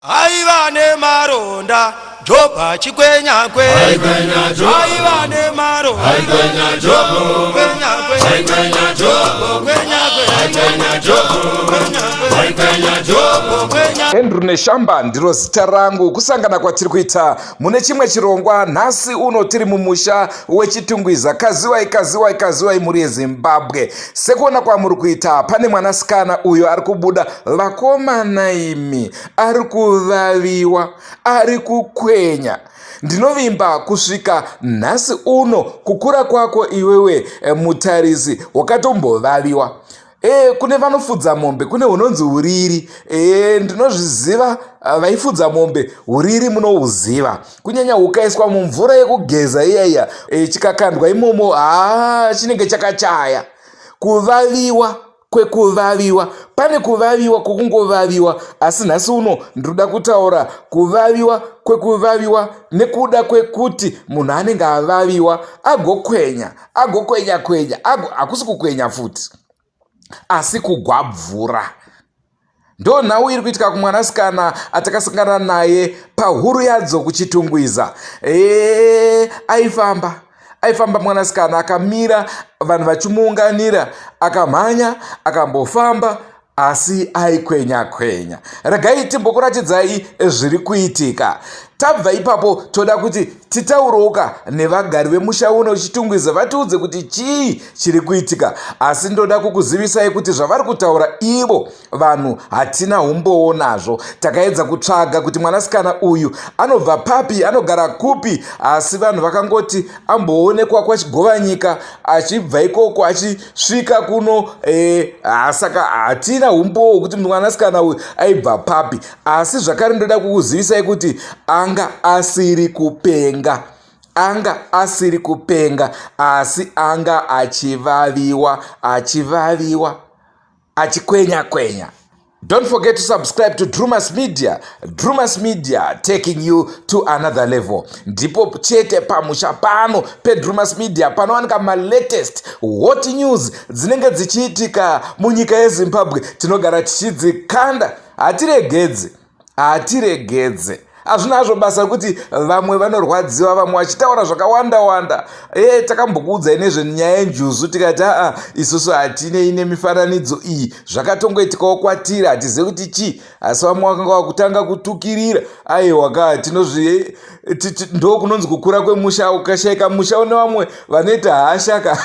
Aiva nemaronda Job achikwenya kwenya. Aiva nemaronda Aikwenya Job. Kwenya kwenya. Aikwenya Job. Kwenya kwenya. Aikwenya Job. Kwenya kwenya. Aikwenya Job. Kwenya. Andrew Neshamba ndiro zita rangu. Kusangana kwatiri kuita mune chimwe chirongwa nhasi uno tiri mumusha weChitungwiza. Kaziwai, kaziwai, kaziwai mhuri yeZimbabwe. Sekuona kwamuri kuita pane mwanasikana uyo ari kubuda vakomana imi ari kuvaviwa, ari kukwenya. Ndinovimba kusvika nhasi uno kukura kwako iwewe mutarisi wakatombovaviwa. Kune vanofudza mombe kune hunonzi uriri. Ndinozviziva, vaifudza mombe uriri munohuziva, kunyanya hukaiswa mumvura yekugeza iya iya, chikakandwa imomo, haa, chinenge chakachaya. Kuvaviwa kwekuvaviwa, pane kuvaviwa kwokungovaviwa, asi nhasi uno ndinoda kutaura kuvaviwa kwekuvaviwa nekuda kwekuti munhu anenge avaviwa agokwenya, agokwenya kwenya, hakusi kukwenya futi, asi kugwabvura. Ndo nhau iri kuitika kumwanasikana atakasangana naye pahuru yadzo kuChitungwiza. Aifamba mwanasikana akamira, vanhu vachimuunganira, akamhanya, akambofamba, asi aikwenya kwenya. Regai timbokuratidzai zviri kuitika. Tabva ipapo toda kuti titauroka nevagari vemusha uno Chitungwiza, vatiudze kuti chii chiri kuitika. Asi ndoda kukuzivisai kuti zvavari kutaura ivo vanhu hatina umbowo nazvo. Takaedza kutsvaga kuti mwanasikana uyu anobva papi, anogara kupi, asi vanhu vakangoti amboonekwa kwaChigovanyika achibva ikoko achisvika kuno. Saka hatina umbowo hwekuti mwanasikana uyu aibva papi. Asi zvakare ndoda kukuzivisai kuti anga asiri kupenga, anga asiri kupenga, asi anga achivaviwa, achivaviwa, achikwenya kwenya. Don't forget to subscribe to Drumas Media. Drumas Media, taking you to another level. Ndipo chete pamusha pano peDrumas Media panowanika malatest hot news dzinenge dzichiitika munyika yeZimbabwe. Tinogara tichidzikanda, hatiregedzi, hatiregedze. Hazvina hazvo basa rekuti vamwe vanorwadziwa, vamwe vachitaura zvakawanda wanda. Takambokuudzai nezvenyaya yenjuzu, tikati aa, isusu hatinei nemifananidzo iyi, zvakatongoitikawo kwatiri, hatizivi kuti chii. Asi vamwe vakanga vakutanga kutukirira. Aiwa ka, tinozvi ndo kunonzi kukura kwemusha. Ukashayika musha une vamwe vanoita hasha ka,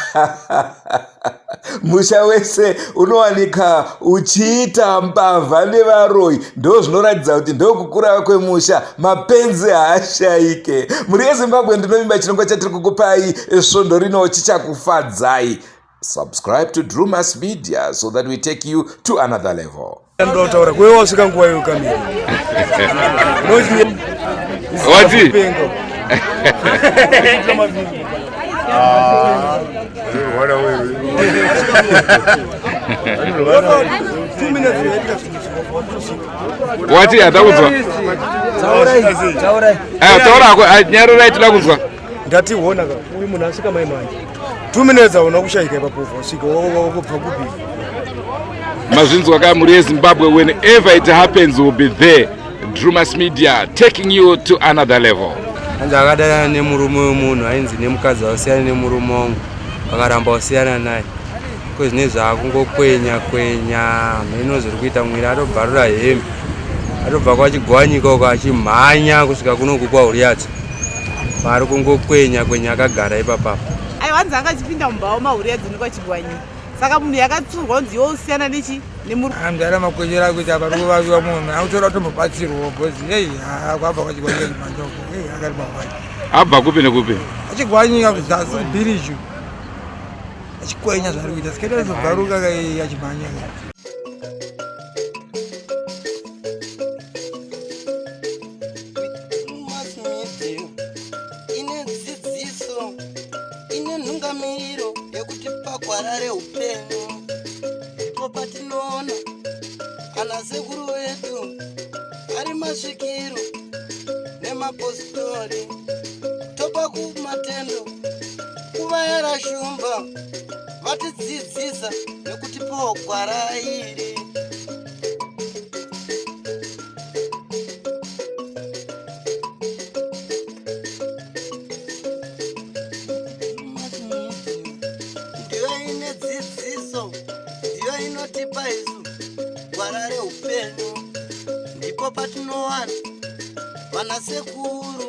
musha wese unowanika uchiita mbavha nevaroyi. Ndo zvinoratidza kuti ndokukura kwemusha, mapenzi haashayike. Mhuri yeZimbabwe, ndinovimba chirongwa chatiri kukupai svondo rino chichakufadzai. Subscribe to Drumas Media so that we take you to another level. Ndoda kutaura kwewe wasvika nguva iyo kamira. Wati? Wati hata kunzwa. Taura hako, nyarurai, toda kunzwa. Ndati hona ka, uyu munhu asvika mai manje. 2 minutes hauna kushayika ipapo, wasvika wakubva kupi? Mazvinzwa ka, mhuri yeZimbabwe? Whenever it happens, will be there. Drumas Media, taking you to another level. Hanzi akadanana nemurume wemunhu, ainzi nemukadzi wasiyana nemurume wangu, akaramba wasiyana naye. Ko zvine zvaakungokwenya kwenya, mheno zviri kuita mwiri, atobvarura hembe, atobva kwaChigwanyika uko achimhanya kusvika kunoku kwaHuriadzo, paari kungokwenya kwenya akagara ipapapa. Aiwa, hanzi anga achipinda mumbawo maHuriadzo nekwaChigwanyika, saka munhu yakatsurwa kunzi iwe usiyana nechi nemurume. Amdara makwechera akuti apa rikuvaviwa munhu akutora kutombobatsirwawo because ei, kwabva kwaChigwanyika chimanyoko, ei, akari mawai. Abva kupi nekupi? Achigwanyika kuzasi kubhiriji, achikwenya zvari kuita, siketi arizobvaruka achimhanya. Drumas Media ine dzidziso, ine nhungamiriro yekuti pagwara reupenyu ndipo patinoona ana sekuru vedu ari masvikiro nemapostori. Topa kumatendo kuvayera shumba vatidzidzisa nekutipawo gwara iri. Ndipo patinowana vanasekuru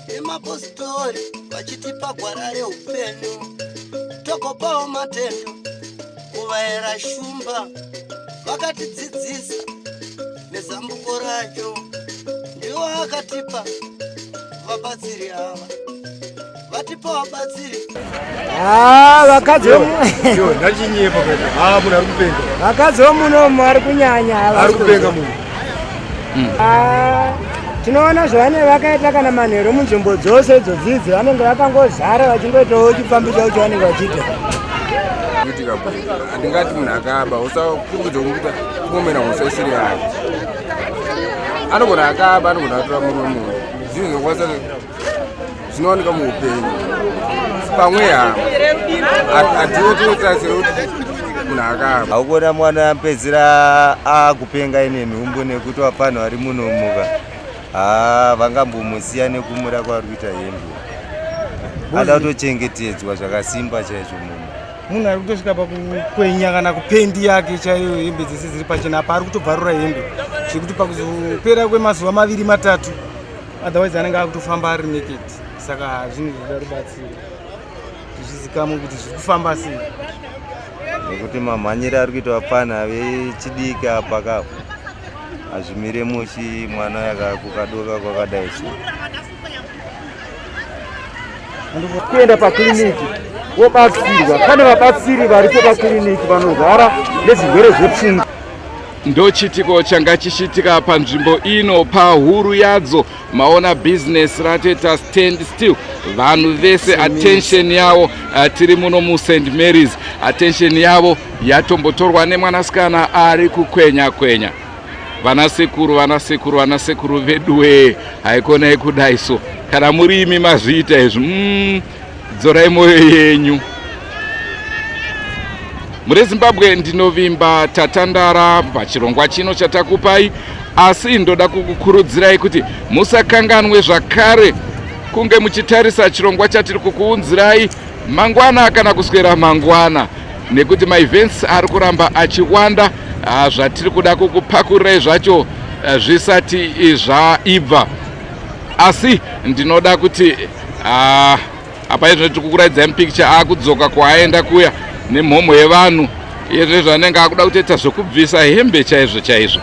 nemapositori vachitipa gwara reupenyu, togopawo matendo kuvaera Shumba vakatidzidzisa nezambuko racho. Ndiwo akatipa vabatsiri ava, vatipa vabatsiri. Ah, vakadzi ndachinyepa. Ah, munhu ari kupenga. Vakadzi vemunomu vari kunyanya. Ari kupenga munhu. Ah, tinoona zvavanenge vakaita kana manheru munzvimbo dzose idzodzidzi vanenge vakangozara vachingoitawo chifambi chavo chavanenge vachiita. Kuitika handingati munhu akaba, usakurumidza kumuita kumomera mhosva isiri yake. Anogona akaba, anogona atora murume munhu. Zvinhu zvinokwanisa, zvinowanika muupenyu. Pamwe hama hatiwototarisira kuti munhu akaba. Haukona mwana apedzera akupenga ine nhumbu nekuti vafanhu vari munomuka, haa, vangambomusiya nekumura kwaari kuita hembe. Ada kutochengetedzwa zvakasimba chaizvo munhu. Munhu ari kutosvika pakukwenya kana kupendi yake chaiyo, hembe dzese dziri pachena apa, ari kutobvarura hembe zvekuti pakuzopera kwemazuva 2 3, otherwise anenge akutofamba ari naked. Saka zvinhu zvinoda rubatsiro zvizikamwe kuti zviri kufamba sei. Nekuti mamhanyiro ari kuita vapfana vechidiki apa kapo hazvimire mushi. Mwana yakakukadoka kwakadai so. Kuenda pakiriniki wobatsirwa, pane vabatsiri varipo pakiriniki vanorwara nezvirwere zvepfungwa. Ndochitiko changa chichiitika panzvimbo ino pahuru yadzo. Maona bhizinesi ratoita stand still, vanhu vese attention yavo, tiri muno muSt Marys, attention yavo yatombotorwa nemwanasikana ari kukwenya kwenya. Vanasekuru, vanasekuru, vanasekuru veduwee, haikonai kudai so. Kana muri imi mazviita izvi, dzorai mwoyo yenyu. Mune Zimbabwe, ndinovimba tatandara pachirongwa chino chatakupai, asi ndoda kukukurudzirai kuti musakanganwe zvakare kunge muchitarisa chirongwa chatiri kukuunzirai mangwana kana kuswera mangwana, nekuti maevents ari kuramba achiwanda. Zvatiri kuda kukupakurirai zvacho zvisati zvaibva, asi ndinoda kuti apa izvo tiri kukuratidzai mupicture akudzoka kwaaenda kuya nemhomho yevanhu. Izvezvo anenge akuda kutoita zvekubvisa hembe chaizvo chaizvo.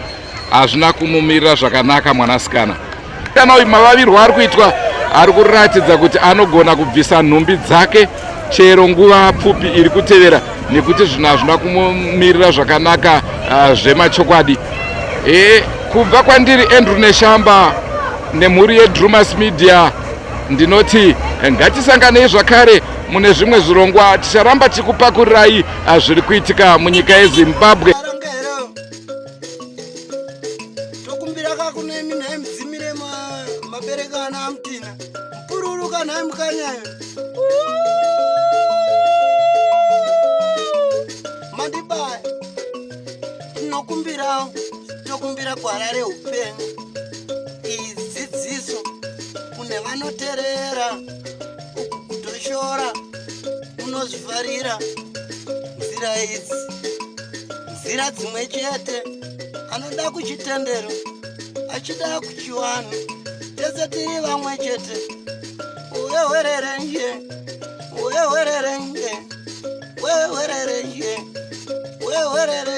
Hazvina kumumirira zvakanaka mwanasikana. Kana uyu mavavirwo ari kuitwa ari kuratidza kuti anogona kubvisa nhumbi dzake chero nguva pfupi iri kutevera, nekuti zvinhu hazvina kumumirira zvakanaka zvemachokwadi. Kubva kwandiri Andrew Neshamba nemhuri yeDrumas Media, ndinoti ngatisanganei zvakare mune zvimwe zvirongwa. Ticharamba tichikupakurirai zviri kuitika munyika yeZimbabwe. Arangero tokumbira kakunemi nhai mudzimire mabereka ana amutina mupururu nhai mukanyayo mandibaya. Tinokumbirawo, tokumbira gwara reupenyu. Iyi dzidziso kune vanoterera, uku kutoshora unozvifarira. Nzira idzi nzira dzimwe chete, anoda kuchitendero, achida kuchiwanhu, tese tiri vamwe chete. Wewererenje, wewererenje, wewererenje, wewererenje.